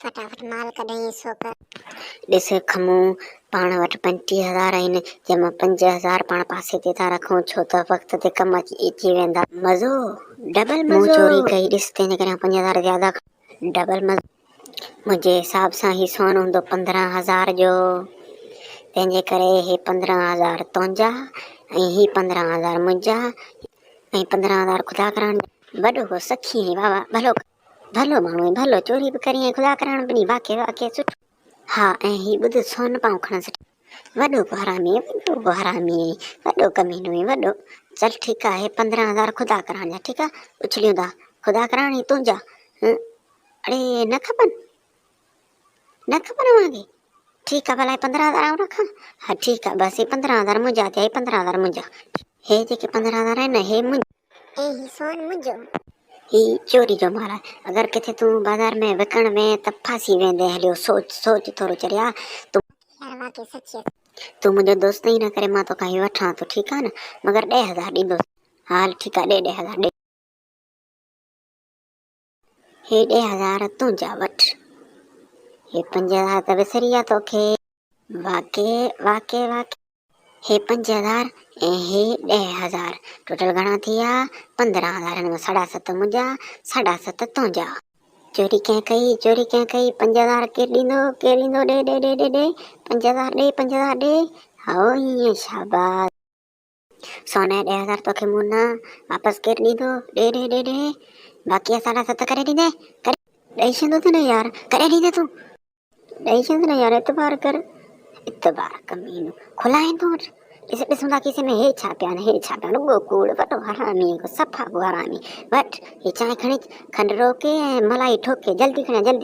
فٽافٽ مال ڪڍ ۽ حصو ڪر. ڏس کمون، پاڻ وٽ 35 هزار آهن، جنهن مان 5000 پاڻ پاسي تي ٿا رکون، ڇو ته وقت تي ڪم اچي ويندا. مزو، ڊبل مزو. مون چوري ڪئي، ڏس تنهنجي ڪري آئون 5000 زياده کڻان. ڊبل مزو. منهنجي حساب سان هي سون هوندو 15 هزار جو، تنهنجي ڪري هي 15 هزار تنهنجا ۽ هي 15 هزار منهنجا ۽ 15 هزار خدا ڪرڻ جا. وڏو هو سخي ۽ واهه واهه ڀلو ڀلو ماڻهو ۽ ڀلو چوري به ڪرين ۽ خدا ڪرڻ به ڏين واقعي واقعي سٺو. ها ۽ هي ٻڌ سون پائون کڻس وڏو به حرامي ۽ وڏو به حرامي ۽ وڏو ڪمينو ۽ وڏو چل ٺيڪ آ هي 15 هزار خدا ڪرڻ جا ٺيڪ آ اڇليون ٿا خدا ڪرڻ هي تنهنجا اڙي نه کپن نه کپن اوهان کي ٺيڪ آ ڀلا هي 15 هزار آئون رکان ها ٺيڪ آ بس هي 15 هزار منهنجا ٿيا هي 15 هزار منهنجا هي جيڪي 15 هزار آهن نه هي منهنجا. ۽ هي سون منهنجو. هي چوري جو مال آهي اگر ڪٿي تون بازار ۾ وڪڻ وئين ته ڦاسي ويندين هليو سوچ سوچ ٿورو چريا تون. يار واقعي سچي. تون منهنجو دوست آهين ان ڪري مان توکان هي وٺان ٿو ٺيڪ آهي نه مگر 10,000 ڏيندوس. ها هل ٺيڪ آهي ڏي 10,000 ڏي. هي 10,000 تنهنجا وٺ. هي 5,000 ته وسري ويا توکي. واقعي واقعي واقعي. هي 5,000 ۽ هي 10,000 ٽوٽل گهڻا ٿي ويا؟ 15,000 هن مان ساڍا ست منهنجا ساڍا ست تنهنجا. چوري ڪنهن ڪئي چوري ڪنهن ڪئي 5,000 ڪير ڏيندو ڪير ڏيندو ڏي ڏي ڏي ڏي ڏي 5,000 ڏي 5,000 ڏي هائو ائين شاباس. سون ۽ 10,000 توکي مون نه واپس ڪير ڏيندو ڏي ڏي ڏي ڏي باقي ساڍا ست ڪڏهن ڏيندين ڪڏهن ڏئي ڇڏيندو نه يار ڪڏهن ڏيندين تون ڏئي ڇڏ نه يار اعتبار ڪر اعتبار ڪمينو کلائين تون وٺ ڏس ڏسون ٿا کيسي ۾ هي ڇا پيا آهن هي ڇا پيا آهن رڳو ڪوڙ وڏو حرامي آهين ڪو صفا ڪو حرامي وٺ هي چانهه کڻي کنڊ روڪي ۽ ملائي ٺوڪي جلدي کڻي آ جلدي.